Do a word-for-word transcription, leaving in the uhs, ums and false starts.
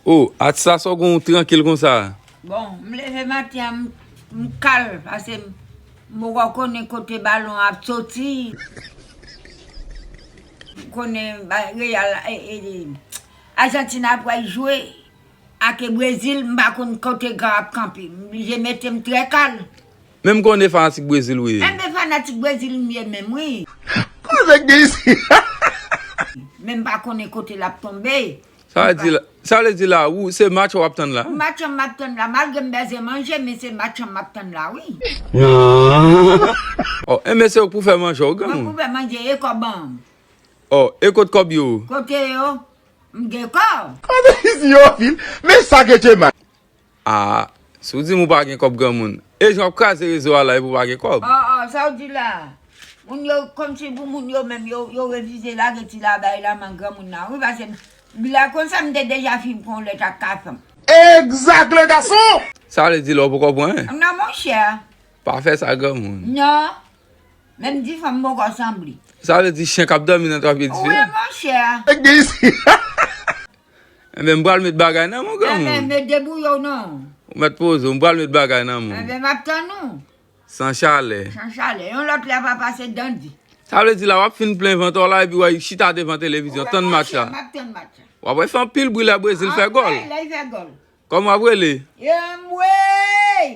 O, atis la, sa w gen w trankil konsa? Bon, m leve maten an, m, m kal, paske m, m poko konnen kote balon ap soti. M konnen ba, Real, e, e, Ajantin ap pral jwe ak Brezil, m pa konn kote gran ap kanpe. M blije mete m trè kal. Men m konnen fanatik Brezil ou ye. Enben, fanatik Brezil m ye menm, wi. Koze k gen isi? Men m pa konnen kote l ap tonbe. Sa vle di la, sa vle di la, ou, se match w ap tann la? Match an m ap tann la, malgre m bezwen manje, men se match an m ap tann la, wi. O, enben se ou k pou fè manje w, Mwen granmoun. Pou fè manje, e kòb an. O, e kot kòb yo? Kote yo? M gen kòb. Koze isi yo vin? Men sa ke te mal. A, si w di m ou pa gen kòb, granmoun, e jan w ap kraze rezo a la epi w pa gen kòb? O, o, sa w di la? Moun yo, kòmsi pou moun yo menm, yo, yo refize lage ti labay la, man granmoun nan, wi, paske m, la konsa m te deja fin pran lèt ak kafanm. Exact, le garçon! Sa vle di la w poko pran anyen? Non, monchè. Pa fè sa, granmoun. Non. Menm difen m poko sanble. Sa vle di chen k ap dòmi nan twapye dife Wi, a? Monchè. Koze k gen isi? Enben, m pral met bagay nan men w, Enben, granmoun. Men debouye w non. Ou mèt poze w, m pral met bagay nan men w. Enben, m ap tann ou. San chalè. San chalè. Yon lòt lè pa pase dandi. Sa vle di la, w ap fin plen vant w la, epi w al chita devan televizyon, tann match la. M ap tann match la. W ap wè fè anpil bri lè Brezil fè gòl. Lè l fè gòl. Kòman w ap rele? Anmwey!